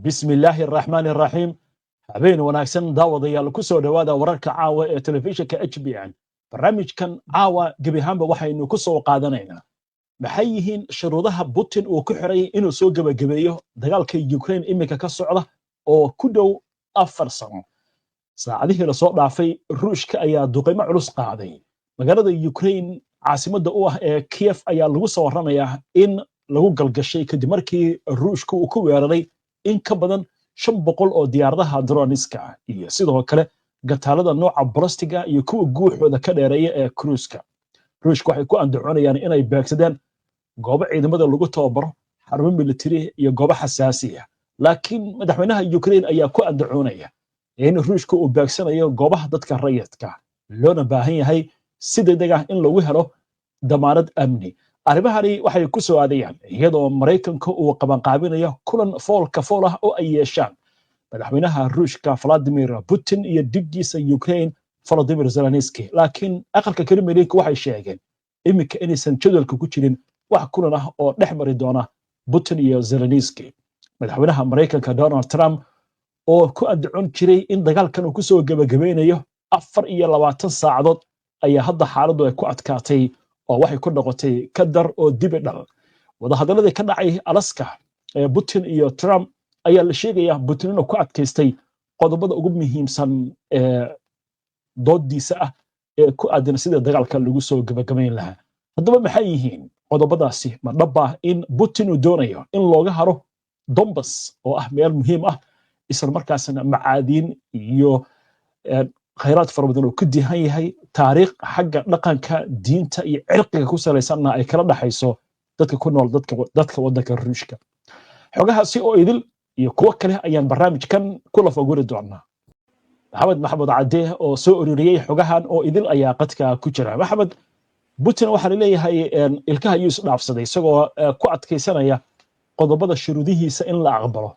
Bismi illaahi araxmaani araxiim. Habeen wanaagsan, daawadayaal. Ku soo dhowaada wararka caawa ee telefishinka HBN. Barnaamijkan caawa gebi ahaanba waxaynu ku soo qaadanaynaa: maxay yihiin shuruudaha Putin uu ku xiray inuu soo gebagabeeyo dagaalka Ukraine iminka ka socda oo ku dhow 4 sano? Saacadihii lasoo dhaafay, Ruushka ayaa duqaymo culus qaaday. Magaalada Ukraine caasimadda u ah ee Kiev ayaa lagu soo warramayaa in lagu galgashay, kadib markii Ruushka uu ku weeraray in ka badan 500 oo diyaaradaha droniska ah iyo sidoo kale gataalada nooca ballistiga iyo kuwa guuxooda ka dheereeya ee cruiska. Ruushka waxay ku andacoonayaan inay beegsadeen goobo ciidamada lagu tababaro, xarumo militari iyo goobo xasaasi ah, laakiin madaxweynaha Ukraine ayaa ku andacoonaya in Ruushka uu beegsanayo goobaha dadka rayidka, loona baahan yahay si degdeg ah in lagu helo damaanad amni. Arrimahani waxay ku soo aadayaan iyadoo Maraykanka uu qabanqaabinayo kulan foolka fool ah oo ay yeeshaan madaxweynaha Ruushka Vladimir Putin iyo dhiggiisa Ukraine Volodymyr Zelensky, laakiin aqalka Kremlinka waxay sheegeen iminka inaysan jadwalka ku jirin wax kulan ah oo dhex mari doona Putin iyo Zelensky. Madaxweynaha Maraykanka Donald Trump, oo ku andacon jiray in dagaalkan uu kusoo gebagabeynayo 24 saacadood, ayaa hadda xaaladdu ay ku adkaatay oo waxay ku noqotay ka dar oo dibi dhal. Wadahadaladii ka dhacay Alaska ee Putin iyo Trump ayaa la sheegayaa Putin inuu ku adkaystay qodobada ugu muhiimsan ee doodiisa ah ee ku aadan sida dagaalka lagu soo gebagabayn lahaa. Haddaba, maxay yihiin qodobadaasi? Ma dhaba in Putin uu doonayo in looga haro Donbas, oo ah meel muhiim ah, isla markaasna macaadiin iyo khayraad fara badan oo ku dihan yahay, taariikh xagga dhaqanka, diinta iyo cirqiga ku salaysanna ay kala dhaxayso dadka ku nool dadka waddanka Ruushka? Xogahaasi oo idil iyo kuwo kale ayaan barnaamijkan ku lafaguri doonaa. Maxamed Maxamed Cadde oo soo ururiyey xogahan oo idil ayaa qadka ku jira. Maxamed, Putin waxaa laleeyahay ilkaha ayuu isdhaafsaday, isagoo ku adkaysanaya qodobada shuruudihiisa in la aqbalo.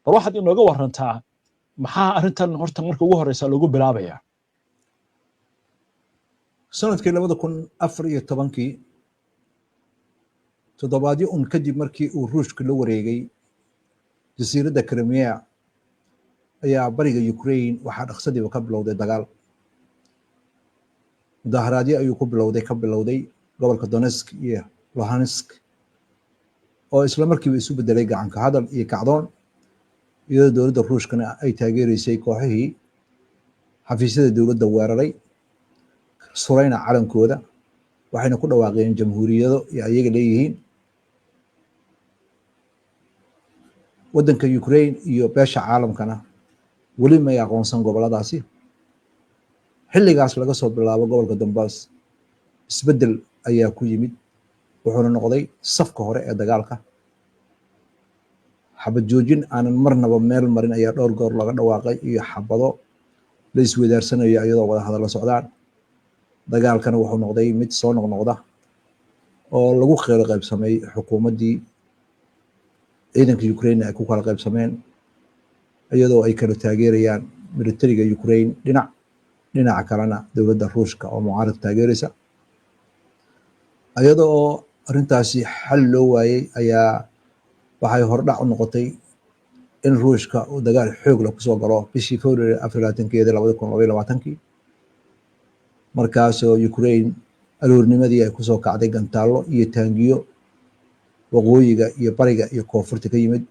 Bal waxaad inooga warantaa, maxaa arrintan horta marka ugu horeysa lagu bilaabaya? Sanadkii 2014-kii, toddobaadyo un kadib markii uu Ruushka la wareegay jasiiradda Crimea, ayaa bariga Ukraine waxaa dhaqsadiiba ka bilowday dagaal. Mudaharaadyo ayuu ku bilowday, ka bilowday gobolka Donetsk iyo Luhansk, oo isla markiiba isu bedelay gacanka hadal iyo kacdoon, iyadoo dowladda Ruushkana ay taageereysay kooxihii xafiisyada dowladda weeraray, surayna calankooda, waxayna ku dhawaaqeen jamhuuriyado iyo ayaga leeyihiin. Waddanka Ukraine iyo beesha caalamkana weli may aqoonsan goboladaasi. Xilligaas laga soo bilaabo, gobolka Donbass isbeddel ayaa ku yimid, wuxuuna noqday safka hore ee dagaalka. Xabad joojin aanan marnaba meel marin ayaa dhowr goor laga dhawaaqay iyo xabado la isweydaarsanayo iyadoo wada hadalla socdaan. Dagaalkana wuxuu noqday mid soo noqnoqda oo lagu qeylo qaybsamay xukuumaddii ciidanka Ukraine ay ku kala qaybsameen, iyadoo ay kala taageerayaan militariga Ukraine dhinac, dhinaca kalena dowladda Ruushka oo mucaarad taageeraysa. Iyada oo arrintaasi xal loo waayey ayaa waxay hordhac u noqotay in Ruushka uu dagaal xoog leh kusoo galo bishii February 24-keeda 2022-kii, markaasoo Ukraine aroornimadii ay kusoo kacday gantaallo iyo taangiyo waqooyiga iyo bariga iyo koonfurta ka yimid.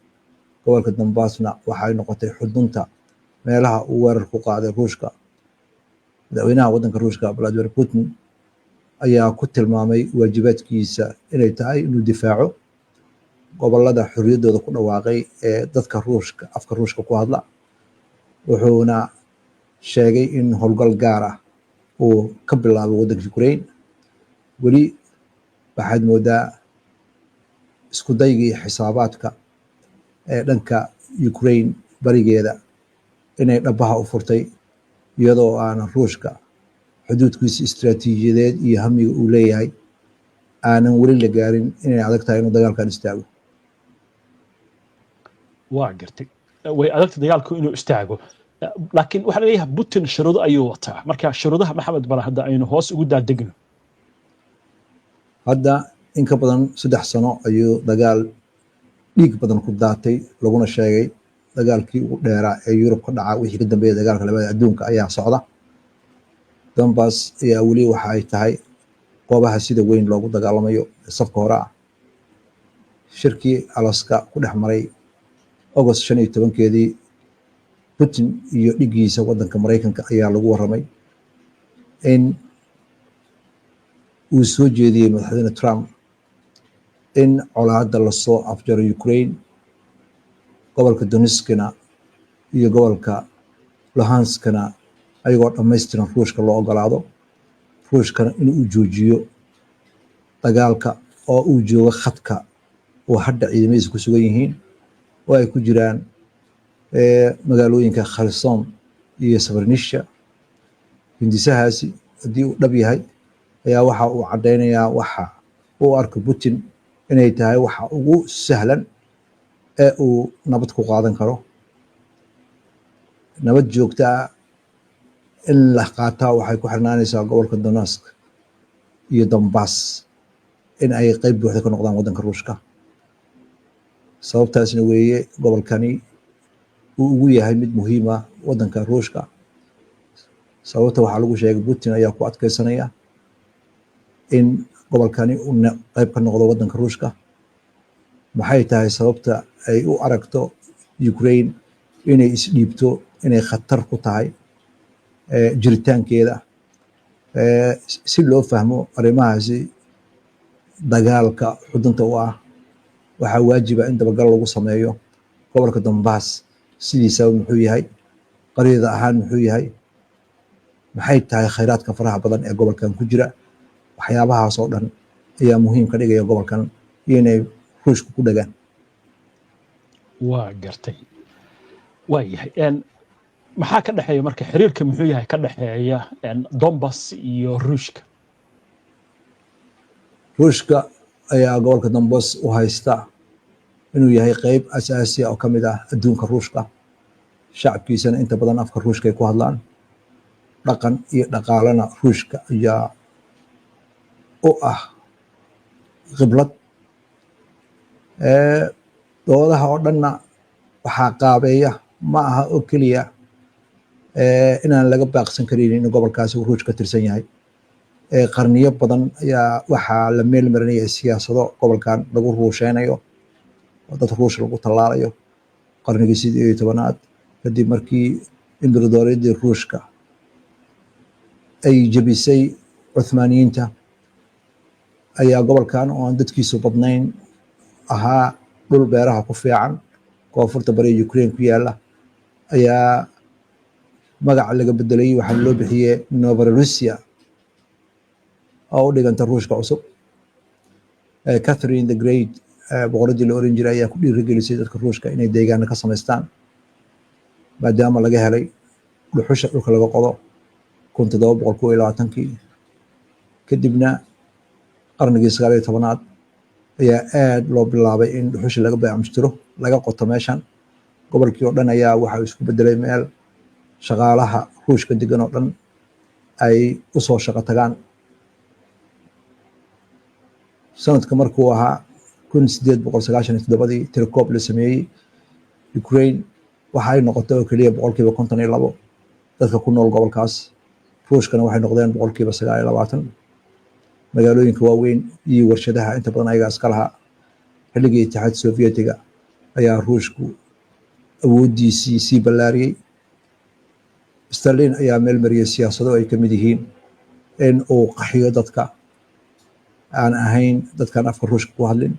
Gobolka Donbassna waxay noqotay xudunta meelaha uu weerar ku qaaday Ruushka. Madaxweynaha waddanka Ruushka Vladimir Putin ayaa ku tilmaamay waajibaadkiisa inay tahay inuu difaaco gobolada xorriyaddooda ku dhawaaqay ee dadka Ruushka afka Ruushka ku hadla, wuxuuna sheegay in howlgal gaar ah uu ka bilaabay waddanka Ukraine. Weli waxaad moodaa isku daygii xisaabaadka ee dhanka Ukraine barigeeda inay dhabaha u furtay, iyadoo aanan Ruushka xuduudkiisa istiraatiijiyadeed iyo hamiga uu leeyahay aanan weli la gaarin inay adag tahay inuu dagaalkan istaago. Waa gartay, way adagta dagaalku inuu istaago, laakiin waxaa laleeyahay Putin shuruudo ayuu wataa. Marka shuruudaha, Maxamed, bal hadda aynu hoos ugu daadegno. Hadda in ka badan 3 sano ayuu dagaal dhiig badan ku daatay, laguna sheegay Dagaalkii ugu dheeraa ee Yurub ka dhaca wixii ka dambeeya dagaalka labada adduunka ayaa socda. Donbas ayaa weli waxa ay tahay goobaha sida weyn loogu dagaalamayo safka hore ah. Shirkii Alaska ku dhex maray August 15-keedii Putin iyo dhigiisa waddanka Maraykanka ayaa lagu warramay in uu soo jeediyey madaxweyne Trump in colaadda lasoo afjaro Ukraine, gobolka Donetskina iyo gobolka Luhanskana ayagoo dhammaystiran Ruushka loo ogolaado, Ruushkana in uu joojiyo dagaalka oo uu joogo khadka oo hadda ciidamadiisa ku sugan yihiin oo ay ku jiraan magaalooyinka Kherson iyo Zaporizhzhia. Hindisahaasi haddii uu dhab yahay ayaa waxa uu caddaynayaa waxa uu arko Putin inay tahay waxa ugu sahlan ee uu nabad ku qaadan karo. Nabad joogta ah in la qaataa waxay ku xirnaanaysaa gobolka Donetsk iyo Donbas in ay qeyb buuxda ka noqdaan waddanka Ruushka. Sababtaasna weeye gobolkani uu ugu yahay mid muhiima waddanka Ruushka. Sababta waxaa lagu sheegay Putin ayaa ku adkeysanaya in gobolkani uu qeyb ka noqdo waddanka Ruushka. Maxay tahay sababta ay u aragto Ukraine inay isdhiibto inay khatar ku tahay jiritaankeeda? Si loo fahmo arrimahaasi dagaalka xudunta u ah, waxaa waajiba in dabagal lagu sameeyo gobolka Donbas sidiisaba muxuu yahay, qaryada ahaan muxuu yahay, maxay tahay khayraadka faraha badan ee gobolkan ku jira. Waxyaabahaas oo dhan ayaa muhiim ka dhigaya gobolkan iyo inay Ruushka ku dhagaan. Waa gartay, waa yahay. Maxaa ka dhexeeya marka? Xiriirka muxuu yahay ka dhexeeya Donbas iyo Ruushka? Ruushka ayaa gobolka Donbas u haysta inuu yahay qeyb asaasi ah oo ka mid ah adduunka Ruushka. Shacabkiisana inta badan afka Ruushka ay ku hadlaan, dhaqan iyo dhaqaalena Ruushka ayaa u ah qiblad. Doodaha oo dhanna waxaa qaabeeya ma aha oo keliya inaan laga baaqsan karin in gobolkaasi uu Ruush ka tirsan yahay. Qarniyo badan ayaa waxaa la meel marinaya siyaasado gobolkan lagu ruusheynayo oo dad Ruush lagu tallaalayo. Qarnigii 18aad, kadib markii imberadoriyadii Ruushka ay jebisay Cuthmaaniyiinta, ayaa gobolkan oo aan dadkiisu badnayn ahaa dhul beeraha ku fiican, koonfurta bariga Ukraine ku yaala, ayaa magaca laga bedelay. Waxaana loo bixiyey Novorussia oo u dhiganta Ruushka cusub. Catherine the Great, boqoradii la oran jiray, ayaa ku dhiirigelisay dadka Ruushka inay deegaano ka samaystaan, maadaama laga helay dhuxusha dhulka laga qodo 1721-kii. Kadibna qarnigii 19aad ayaa aad loo bilaabay in dhuxusha laga baacmushtiro, laga qoto meeshan. Gobolkii oo dhan ayaa waxa isku bedelay meel shaqaalaha Ruushka degan oo dhan ay u soo shaqo tagaan. Sanadka markuu ahaa 1897-dii, tirakoob la sameeyey, Ukraine waxa ay noqotay oo keliya 52% dadka ku nool gobolkaas. Ruushkana waxay noqdeen 29%. Magaalooyinka waaweyn iyo warshadaha inta badan ayagaa iska lahaa. Xilligii Itixaad Sovietiga ayaa Ruushku awooddiisii sii ballaariyey. Stalin ayaa meel mariyey siyaasado ay ka mid yihiin in uu qaxiyo dadka aan ahayn dadkan afka Ruushka ku hadlin.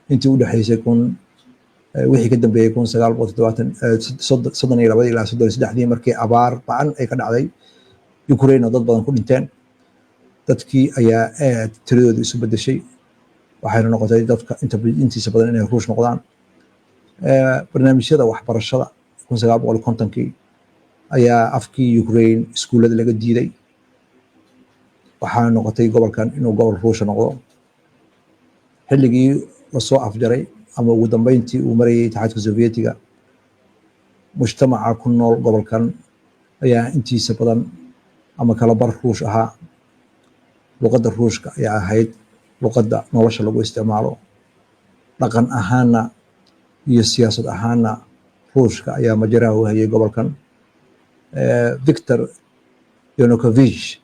Intii u dhexeysay kun wixii ka dambeeyey 1970, 32 ilaa 33-dii, markii abaar ba-an ay ka dhacday Ukraine oo dad badan ku dhinteen, dadkii ayaa aad tiradooda isu bedeshay, waxayna noqotay dadka intiisa badan inay Ruush noqdaan. Barnaamijyada waxbarashada 1950-kii ayaa afkii Ukraine iskuullada laga diiday. Waxaana noqotay gobolkan inuu gobol Ruusha noqdo. Xilligii lasoo afjaray ama ugu dambeyntii uu marayay Itixaadka Sovietiga, mujtamaca ku nool gobolkan ayaa intiisa badan ama kala bar Ruush ahaa. Luqadda Ruushka ayaa ahayd luqadda nolosha lagu isticmaalo, dhaqan ahaanna iyo siyaasad ahaanna. Ruushka ayaa majaraha u hayay gobolkan. Victor Yanukovich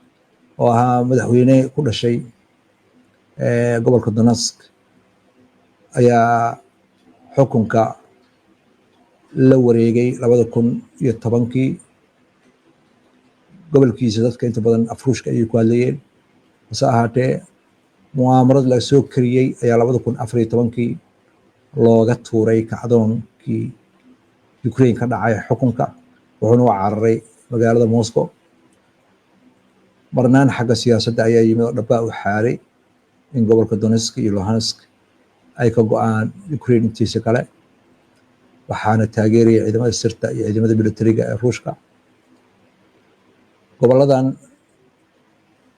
oo ahaa madaxweyne ku dhashay gobolka Donetsk ayaa xukunka la wareegay 2010-kii. Gobolkiisa dadka inta badan af Ruushka ayay ku hadlayeen, hase ahaatee mu'aamarad la soo kariyey ayaa 2014-kii looga tuuray kacdoonkii Ukraine ka dhacay xukunka, wuxuuna u cararay magaalada Moscow. Marnaan xagga siyaasadda ayaa yimid oo dhabbaa u xaaray in gobolka Donetsk iyo Luhansk ay ka go'aan Ukraine intiisa kale, waxaana taageeraya ciidamada sirta iyo ciidamada militariga ee Ruushka. Goboladan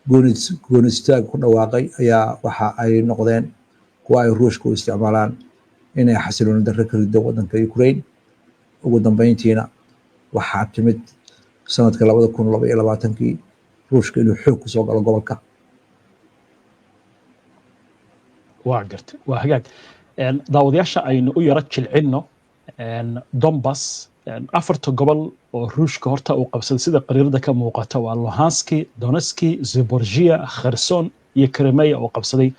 gooni istaag ku dhawaaqay ayaa waxa ay noqdeen kuwa ay Ruushka u isticmaalaan inay xasilooni darro ka rido waddanka Ukraine. Ugu dambeyntiina waxaa timid sanadka 2022-kii Ruushka inuu xoog kusoo galo gobolka. Waa gartay, waa hagaag. Daawadayaasha aynu u yaro jilcinno Donbas. Afarta gobol oo Ruushka horta uu qabsaday sida qariirada ka muuqata waa Luhanski, Donetski, Zaporizhia, Kherson iyo Crimea oo qabsaday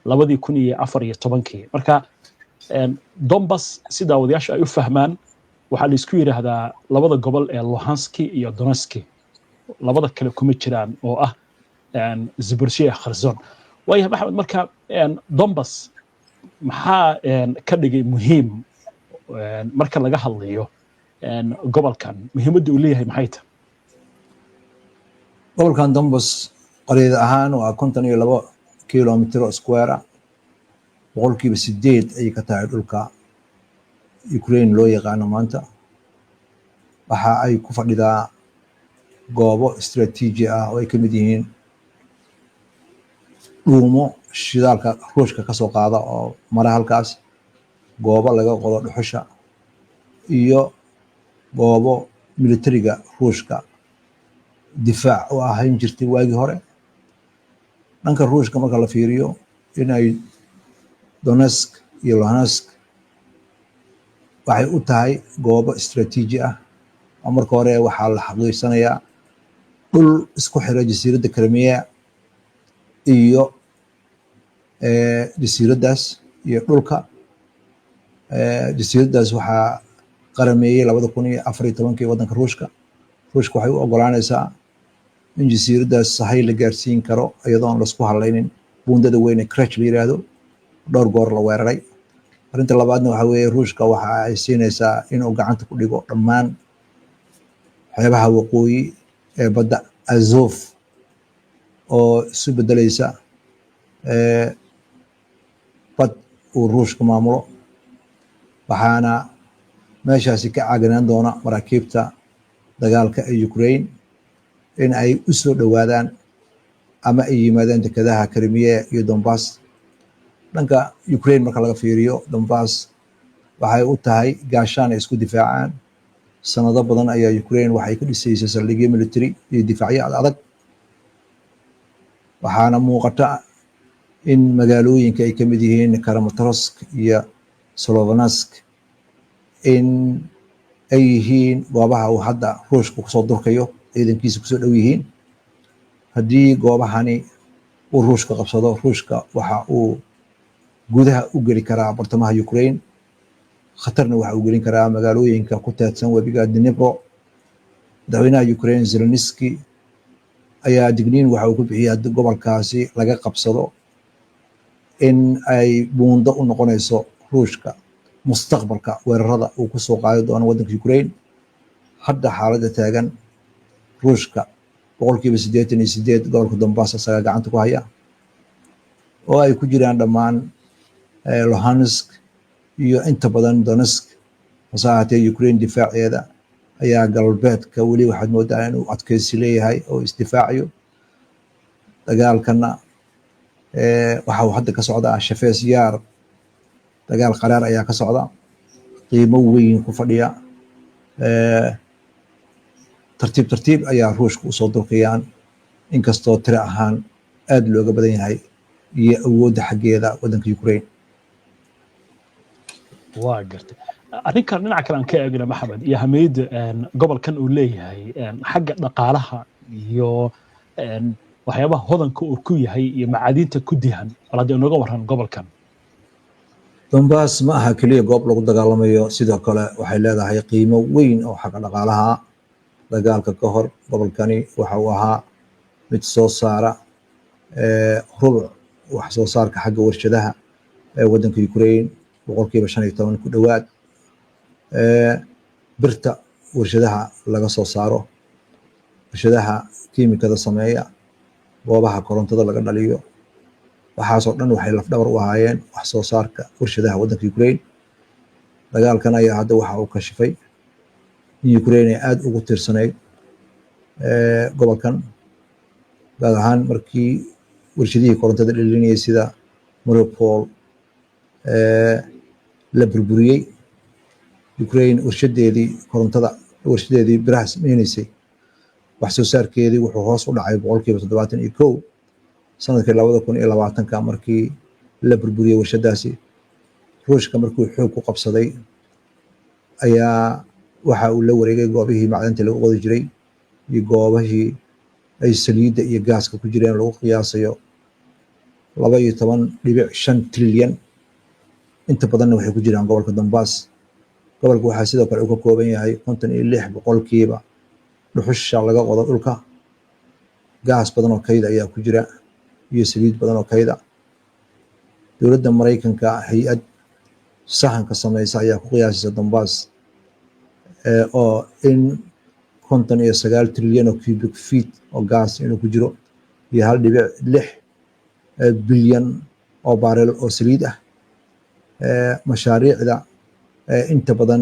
2014-kii. Marka Donbas, si daawadayaasha ay u fahmaan, waxaa la isku yidhaahdaa labada gobol ee Luhanski iyo Donetski, labada kale kuma jiraan oo ah Zaporizhia, Kherson. Waayahay Maxamed, marka Donbas maxaa ka dhigay muhiim marka laga hadlayo gobolkan? Muhiimadda uu leeyahay maxay tahay? Gobolkan Donbas qariid ahaan waa 52 kilomitr oo square ah, 8% ayay ka tahay dhulka Ukraine loo yaqaano maanta. Waxa ay ku fadhidaa goobo istraatiiji ah oo ay ka mid yihiin dhuumo shidaalka Ruushka ka soo qaada oo mara halkaas, goobo laga qodo dhuxusha iyo goobo militariga Ruushka difaac u ahayn jirtay waagii hore. Dhanka Ruushka marka la fiiriyo, in ay Donetsk iyo Luhansk waxay u tahay goobo istraatiiji ah oo marka hore waxaa la xaqiigsanayaa dhul isku xira jasiiradda Crimea iyo jasiiraddaas iyo dhulka jasiiraddaas. Waxaa qarameeyey 2014-kii waddanka Ruushka. Ruushka waxay u ogolaanaysaa in jasiiraddaas sahay la gaarsiin karo iyadoon laisku halaynin buundada weyn ee Kerch la yiraahdo, dhowr goor la weeraray. Arrinta labaadna waxa weeye, Ruushka waxa ay siinaysaa inuu gacanta ku dhigo dhammaan xeebaha waqooyi ee badda Azov oo isu bedelaysa bad uu Ruushka maamulo, waxaana meeshaasi ka caaganaan doona maraakiibta dagaalka ee Ukraine in ay u soo dhowaadaan ama ay yimaadaan dekedaha Crimea iyo Donbass. Dhanka Ukraine marka laga fiiriyo, Donbass waxay u tahay gaashaan ay isku difaacaan. Sanado badan ayaa Ukraine waxay ka dhisaysay saldhigyo military iyo difaacyo ad adag, waxaana muuqata in magaalooyinka ay ka mid yihiin Kramatorsk iyo Sloviansk in ay yihiin goobaha uu hadda Ruushka kusoo durkayo, ciidankiisa kusoo dhow yihiin. Haddii goobahani uu Ruushka qabsado, Ruushka waxa uu gudaha u geli karaa bartamaha Ukraine, khatarna waxa uu gelin karaa magaalooyinka ku teedsan webiga Dnipro. Madaxweynaha Ukraine Zelensky ayaa digniin waxa uu ku bixiyay haddii gobolkaasi laga qabsado in ay buundo u noqonayso Ruushka mustaqbalka weerarada uu ku soo qaadi doono waddanka Ukraine. Hadda xaaladda taagan, Ruushka 88% gobolka Donbass isagaa gacanta ku haya, oo ay ku jiraan dhammaan Luhansk iyo inta badan Donetsk. Hase ahaatee Ukraine difaaceeda ayaa galbeedka weli waxaad moodaa inuu adkeysi leeyahay oo isdifaacayo. Dagaalkana waxa uu hadda ka socdaa Chasiv Yar, dagaal qaraar ayaa ka socda, qiimo weyn ku fadhiya. Tartiib tartiib ayaa Ruushka usoo durkayaan, inkastoo tiro ahaan aad looga badan yahay iyo awoodda xaggeeda waddanka Ukraine. Waa gartay. Arrinkan dhinaca kale aan ka eegna, Maxamed, iyo hamiyadda gobolkan uu leeyahay xagga dhaqaalaha iyo waxyaabaha hodanka uu ku yahay iyo macaadiinta ku dihan, bal haddii inooga waran gobolkan. Donbass ma aha keliya goob lagu dagaalamayo, sidoo kale waxay leedahay qiimo weyn oo xagga dhaqaalaha. Dagaalka ka hor, gobolkani waxa uu ahaa mid soo saara rubuc wax soo saarka xagga warshadaha ee waddanka Ukraine, 15% ku dhowaad. Birta warshadaha laga soo saaro, warshadaha kiimikada sameeya, goobaha korontada laga dhaliyo, waxaasoo dhan waxay lafdhabar u ahaayeen wax soo saarka warshadaha waddanka Ukraine. Dagaalkan ayaa hadda waxa uu kashifay in Ukraine ay aada ugu tiirsanayd gobolkan, gaar ahaan markii warshadihii korontada dhalinayay sida Mariupol la burburiyey. Ukraine warshadeedii korontada, warshadeedii biraha sameyneysay, wax soo saarkeedii wuxuu hoos u dhacay 71% sanadkii 2020-ka markii la burburiyey warshadaasi. Ruushka markuu xoog ku qabsaday ayaa waxa uu la wareegay goobihii macdanta lagu qodi jiray iyo goobihii ay saliidda iyo gaaska ku jireen, lagu qiyaasayo 12.5 trilyan. Inta badanna waxay ku jiraan gobolka Donbass. Gobolka waxaa sidoo kale uu ka kooban yahay 56% dhuxusha laga qodo dhulka. Gaas badan oo kayda ayaa ku jira iyo saliid badan oo kayda. Dowladda Maraykanka, hay-ad sahanka sameysa, ayaa ku qiyaasaysa Donbass oo in 59 trilyan oo cubic feet oo gaas inuu ku jiro iyo 1.6 bilyan oo barrel oo saliid ah. Mashaariicda inta badan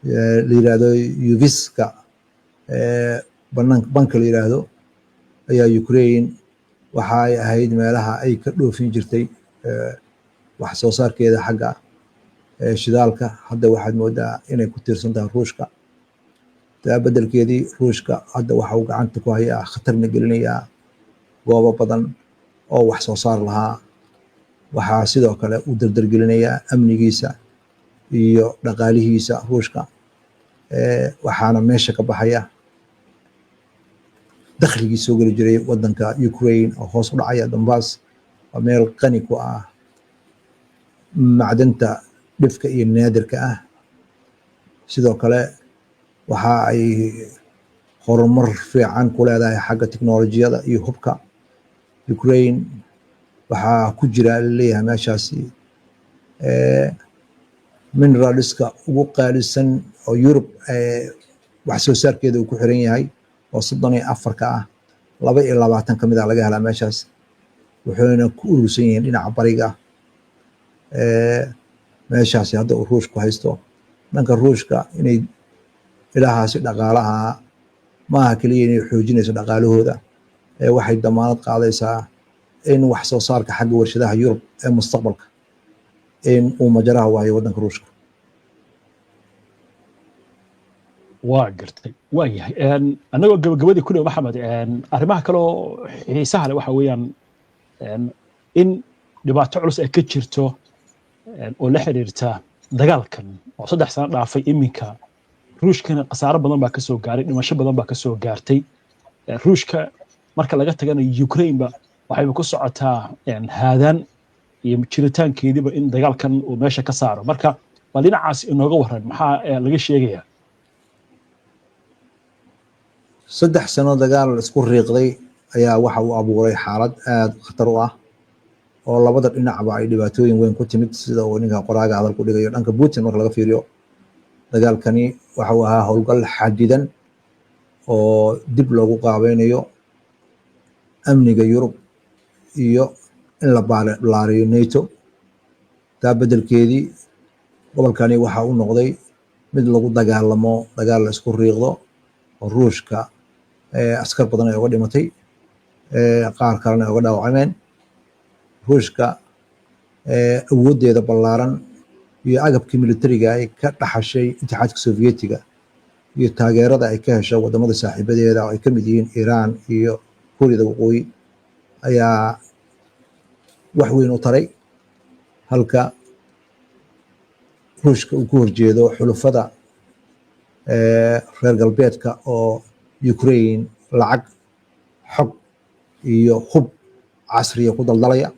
la yiraahdo Yuviska banka la yiraahdo ayaa Ukraine waxa ay ahayd meelaha ay ka dhoofin jirtay wax soo saarkeeda xagga shidaalka. Hadda waxaad moodaa inay ku tiirsan tahay Ruushka. Taa beddelkeedii, Ruushka hadda waxa uu gacanta ku hayaa, khatarna gelinayaa goobo badan oo wax soo saar lahaa. Waxaa sidoo kale uu dardargelinayaa amnigiisa iyo dhaqaalihiisa Ruushka, waxaana meesha ka baxaya dakhligii soo geli jiray waddanka Ukraine oo hoos u dhacaya. Donbass waa meel qani ku ah macdanta dhifka iyo naadirka ah. Sidoo kale waxa ay horumar fiican ku leedahay xagga teknolojiyada iyo hubka. Ukraine waxaa ku jira laleeyahay meeshaasi mineralska ugu qaalisan oo Yurub wax soo saarkeeda uu ku xiran yahay, oo 34-ka ah, 22 ka mid a laga helaa meeshaas, wuxuuna ku urursan yihiin dhinaca bariga meeshaasi hadda uu Ruushku haysto. Dhanka Ruushka, inay ilahaasi dhaqaalaha maaha keliya inay xoojinayso dhaqaalahooda, ee waxay damaanad qaadaysaa in wax soo saarka xagga warshadaha Yurub ee mustaqbalka in uu majaraha waayo waddanka Ruushka. Waa gartay, waa yahay. Annagoo gabagabadii ku dhow, Maxamed, arrimaha kaleoo xiisaha leh waxa weeyaan in dhibaato culus ay ka jirto oo la xiriirta dagaalkan oo 3 sano dhaafay iminka. Ruushkana khasaaro badan baa kasoo gaaray, dhimasho badan baa kasoo gaartay Ruushka. Marka laga tagana, Ukraineba waxayba ku socotaa haadaan iyo jiritaankeediiba in dagaalkan uu meesha ka saaro. Marka bal dhinacaas inooga waran, maxaa laga sheegayaa? 3 sano dagaal isku riiqday ayaa waxa uu abuuray xaalad aada khatar u ah oo labada dhinacba ay dhibaatooyin weyn ku timid, sida uu ninka qoraaga hadal ku dhigayo. Dhanka Putin marka laga fiiriyo, dagaalkani waxa uu ahaa howlgal xadidan oo dib loogu qaabeynayo amniga Yurub iyo in la ballaariyo NATO. Taa beddelkeedii, gobolkani waxa uu noqday mid lagu dagaalamo, dagaal la isku riiqdo, oo Ruushka askar badan ay uga dhimatay, qaar kalena ay uga dhaawacmeen. Ruushka awooddeeda ballaaran iyo agabkii militariga ay ka dhaxashay Itixaadka Sovietiga iyo taageerada ay ka hesho wadamada saaxiibadeeda oo ay ka mid yihiin Iiraan iyo Kuuriyada Waqooyi ayaa wax weyn u taray, halka Ruushka uu ku horjeedo xulufada reer galbeedka oo Ukraine lacag, xog iyo hub casriya ku daldalaya.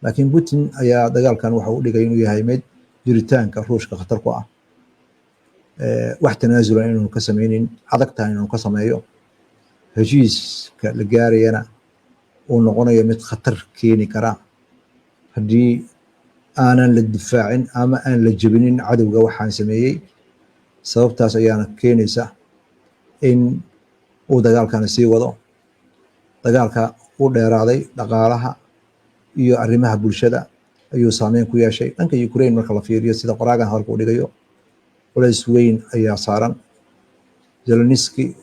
Laakiin Putin ayaa dagaalkan waxa uu dhigay inuu yahay mid jiritaanka Ruushka khatar ku ah, wax tanaasula inaanu ka sameynin, adag tahay inaanu ka sameeyo, heshiiska la gaarayana uu noqonayo mid khatar keeni kara haddii aanan la difaacin ama aan la jebinin cadowga waxaan sameeyey. Sababtaas ayaana keenaysa in uu dagaalkani sii wado. Dagaalka u dheeraaday dhaqaalaha iyo arrimaha bulshada ayuu saameyn ku yeeshay. Dhanka Ukraine marka la fiiriyo, sida qoraagan hadalka u dhigayo, culays weyn ayaa saaran. Zeleniski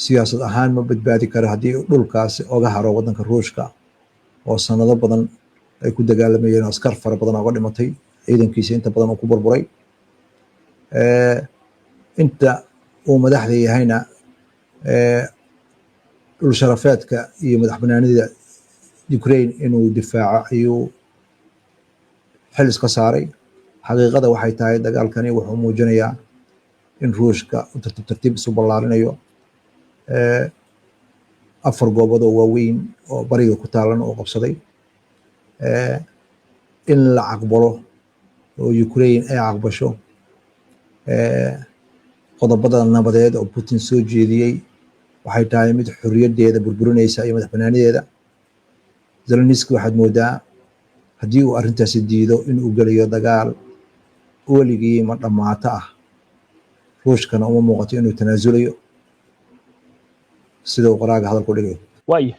siyaasad ahaan ma badbaadi karo haddii dhulkaasi oga haro waddanka Ruushka oo sanado badan ay ku dagaalamayeen, askar fara badan oga dhimatay, ciidankiisa inta badan uu ku burburay. Inta uu madaxda yahayna dhul sharafeedka iyo madax banaanida Ukraine inuu difaaco ayuu xil iska saaray. Xaqiiqada waxay tahay, dagaalkani wuxuu muujinayaa in Ruushka uu tartiib tartiib isu ballaarinayo. Afar goobood oo waaweyn oo bariga ku taalan oo qabsaday. In la aqbalo oo Ukraine ay aqbasho qodobada nabadeed oo Putin soo jeediyey waxay tahay mid xorriyaddeeda burburinaysa iyo madax banaanideeda. Zeleniski waxaad moodaa haddii uu arrintaasi diido inuu geliyo dagaal weligii ma dhammaato ah. Ruushkana uma muuqato inuu tanaasulayo, sida uu qoraaga hadalku dhigayo. Waaya,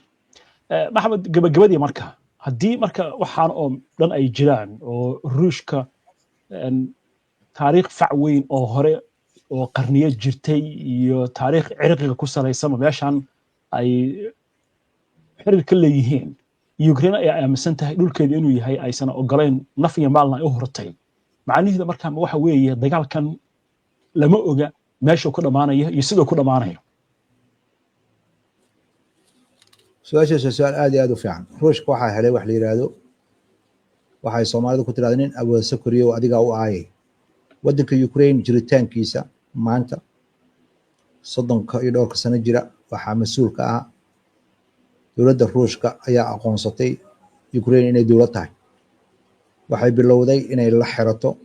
Maxamed, gabagabadii marka, haddii marka waxaan oo dhan ay jiraan oo Ruushka taariikh fac weyn oo hore oo qarniyo jirtay iyo taariikh cirqiga ku salaysanba meeshan ay xiriir ka leeyihiin, Ukraine ay aaminsan tahay dhulkeeda inuu yahay, aysan ogolayn, naf iyo maalna ay u hurtay, macnaheedu marka waxa weeye dagaalkan lama oga meeshuu ku dhammaanayo iyo siduu ku dhammaanayo? Su-aashaas waa su-aal aad iyo aad u fiican. Ruushka waxaa helay wax la yidhaahdo, waxay Soomaalidu ku tirahda, "Nin awoodsa koriyo adigaa u aayay." Waddanka Ukraine jiritaankiisa maanta 30-ka iyo dhowrka sano jira waxaa mas-uul ka ah dowladda Ruushka ayaa aqoonsatay Ukraine inay dowlad tahay. Waxay bilowday inay la xirato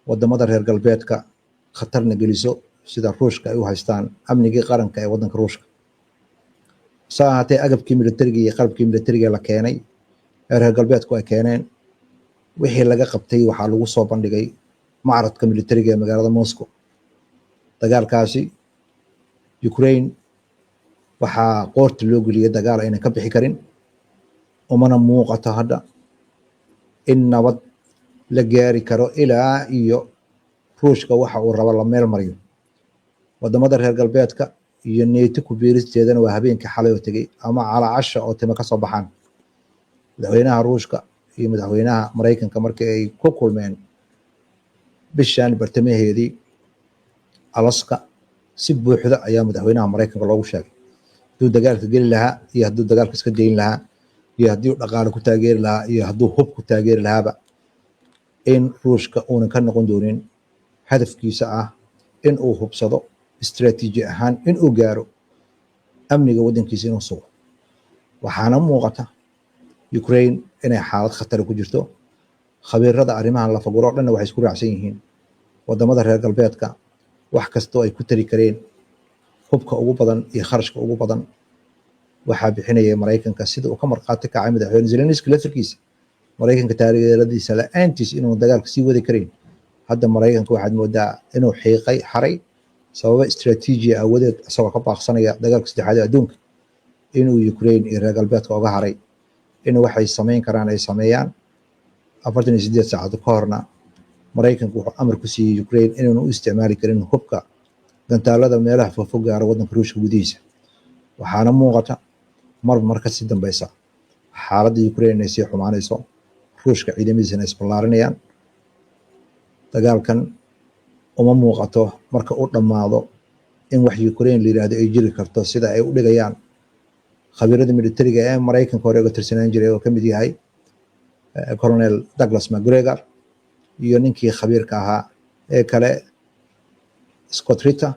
wadamada reer galbeedka, khatarna geliso sida Ruushka ay u haystaan amnigii qaranka ee waddanka Ruushka. Saa ahaatee, agabkii militariga iyo qalabkii militariga la keenay ee reer galbeedku ay keeneen, wixii laga qabtay waxaa lagu soo bandhigay macradka militariga ee magaalada Moscow. Dagaalkaasi Ukraine waxaa qoorta loo geliyay dagaal aynan ka bixi karin, umana muuqato hadda in nabad la gaari karo ilaa iyo Ruushka waxa uu rabo la meel mariyo. Wadamada reer galbeedka iyo NATO ku biiristeedana waa habeenkii xalay oo tegey ama calaacasha oo timo ka soo baxaan. Madaxweynaha Ruushka iyo madaxweynaha Maraykanka markii ay ku kulmeen bishan bartamaheedii Alaska, si buuxda ayaa madaxweynaha Maraykanka loogu sheegay hadduu dagaalka geli lahaa iyo hadduu dagaalka iska dayn lahaa iyo haddii uu dhaqaale ku taageeri lahaa iyo hadduu hub ku taageeri lahaaba in Ruushka uunan ka noqon doonin hadafkiisa ah in uu hubsado istiraatiiji ahaan in uu gaaro amniga waddankiisa inuu sugo. Waxaana muuqata Ukraine inay xaalad khatara ku jirto. Khabiirada arrimahan lafaguro o dhanna waxay isku raacsan yihiin wadamada reer galbeedka wax kastoo ay ku tari kareen, hubka ugu badan iyo kharashka ugu badan waxaa bixinaya Maraykanka, sida uu ka markhaati kacay madaxweyne Zelenski laftarkiisa, Maraykanka taageeradiisa la-aantiis inuu dagaalka sii wadi karayn. Hadda Maraykanka waxaad moodaa inuu xiiqay xaray sababo istraatiiji aawadeed, isagoo ka baaqsanaya dagaalka saddexaad ee adduunka, inuu Ukraine iyo reer galbeedka oga haray in waxay samayn karaan ay sameeyaan. 48 saacadood ka horna Maraykanku wuxuu amar ku siiyey Ukraine inuuna u isticmaali karin hubka gantaalada meelaha fogfog gaara waddanka Ruushka gudihiisa. Waxaana muuqata marba mar kasii dambeysa xaaladda Ukraine inay sii xumaanayso, Ruushka ciidamadiisana isballaarinayaan. Dagaalkan uma muuqato marka u dhammaado in wax Ukraine la yiraahdo ay jiri karto, sida ay u dhigayaan khabiirada militariga ee Maraykanka hore uga tirsanaan jiray oo ka mid yahay Colonel Douglas McGregor Iyo ninkii khabiirka ahaa ee kale, Scott Ritter,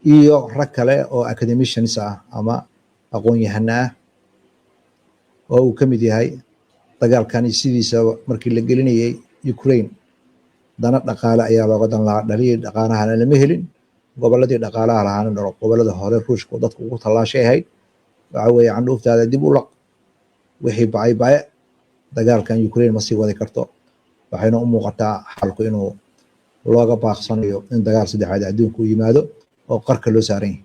iyo rag kale oo academicians ah ama aqoon-yahana ah oo uu ka mid yahay. Dagaalkani sidiisaba markii la gelinayay Ukraine dana dhaqaale ayaa looga dan lahaa, dhalihii dhaqaalahana lama helin. Gobolladii dhaqaalaha lahaana dhalo gobollada hore Ruushka oo dadka ugu tallaashay ahayd. Waxa weeye, candhuuftaada dib u laq, wixii bacay baye. Dagaalkan Ukraine ma sii wadi karto, waxayna u muuqataa xalku inuu looga baaqsanayo in dagaal saddexaad adduunka u yimaado oo qarka loo saaran yahay.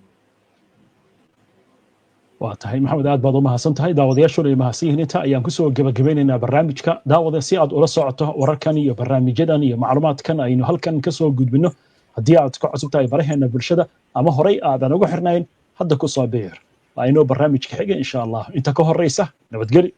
Waa tahay, Maxamed, aad baad u mahadsan tahay. Daawadayaashuna ay mahadsan yihiin. Inta ayaan kusoo gebagabeynaynaa barnaamijka. Daawada, si aad ula socoto wararkan iyo barnaamijyadan iyo macluumaadkan aynu halkan kasoo gudbino, haddii aad ka cusub tahay baraheena bulshada ama horey aadan ugu xirnayn, hadda ku soo biir. Waa inoo barnaamijka xiga, insha Allah. Inta ka horeysa, nabadgeli.